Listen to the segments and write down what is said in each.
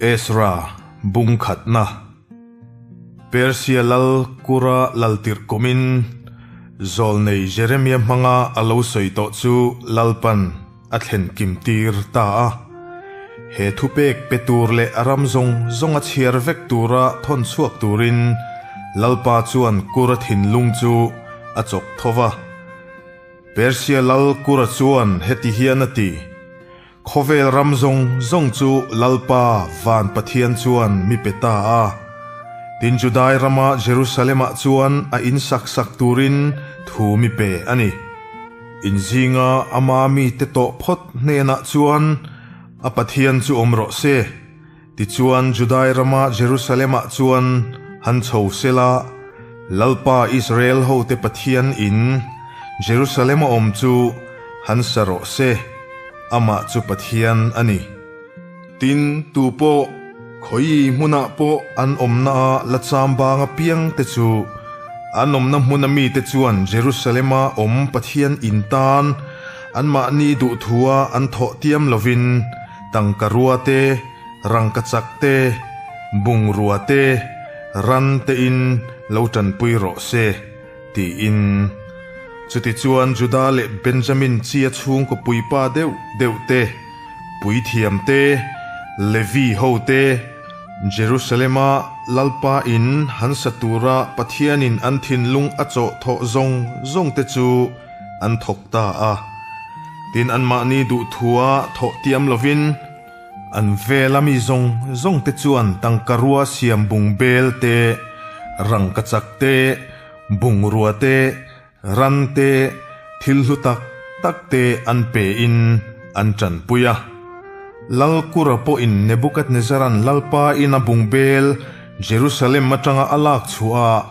Ezra bung khatna Persia lal Kura laltirh kumin zawlnei Jeremia hmanga a lo sawi tawh chu Lalpan a thlen kim tir ta a. He thupek pe tur leh a ram zawng zawng a chhiar vek tura thawn chhuak turin Lalpa chuan Kura thinlung chu a chawk tho va. Persia lal Kura chuan heti hian a ti, Khawvel ram zawng zawng chu Lalpa van Pathian chuan mi pe ta a. Tin Judai rama Jerusalem-ah chuan a in sak sak turin thu mi pe a ni. In zinga ama mite tawh phawt hnenah chuan a Pathian chu awm rawh se. Tichuan Judai rama Jerusalem-ah chuan han chho sela, Lalpa Israel hote Pathian in Jerusalem-a awm chu han sa rawh se, amah chu Pathian a ni. Tin, tu pawh, khawi hmunah pawh an awmna-a la cham bang apiang te chu, an awmna hmuna mite chuan Jerusalem-a awm Pathian in tan anmahni duhthua an thawh tiam lovin tangka rua te, rangkachak te, bungrua te, ran tein lo tanpui rawh se, tiin. Chutichuan Juda leh Benjamin chia chhungkaw puipa deuh deuh te, puithiam te, Levi ho te, Jerusalema Lalpa in han sa tura Pathianin an thinlung a chawh thawh zawng zawng te chu an thawk ta a. Tin anmahni duhthua thawh tiam lovin an vela mi zawng zawng te chuan tangka rua siam bung bel te, rangkachak te, Bungrua te, ran te, thil hlu tak tak te an pe in an tanpui a. Lalkura pawhin Nebukadnezaran Lalpa ina bungbel Jerusalem atanga a lak chhuah a,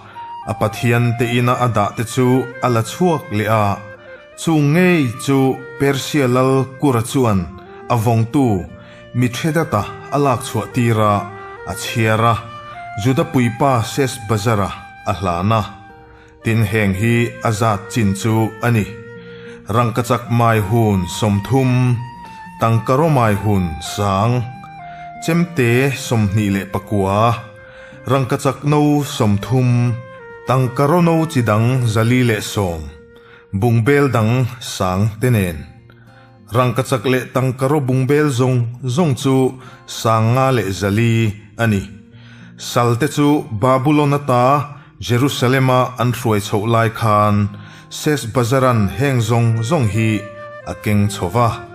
a pathian te ina a dah te chu a la chhuak leh a, chung ngei chu Persia Lalkura chuan a vawngtu Mi ṭhedata a lak chhuah tir a, a chhiar a, Juda puipa Sesbazara a hlan a. Tin heng hi a zat chin chu a ni, Rangkachak mai hun 30, tangkaraw mai hun sang, chemte 29, rangkachak no 30, tangkaraw no chi dang 410, bungbel dang sang te nen. Rangkachak leh tangkaraw bungbel zawng zawng chu 504 a ni. Salte chu Babulon ata Jerusalem-a an hruai chhoh lai khan Sesbazaran heng zawng zawng hi a keng chho va.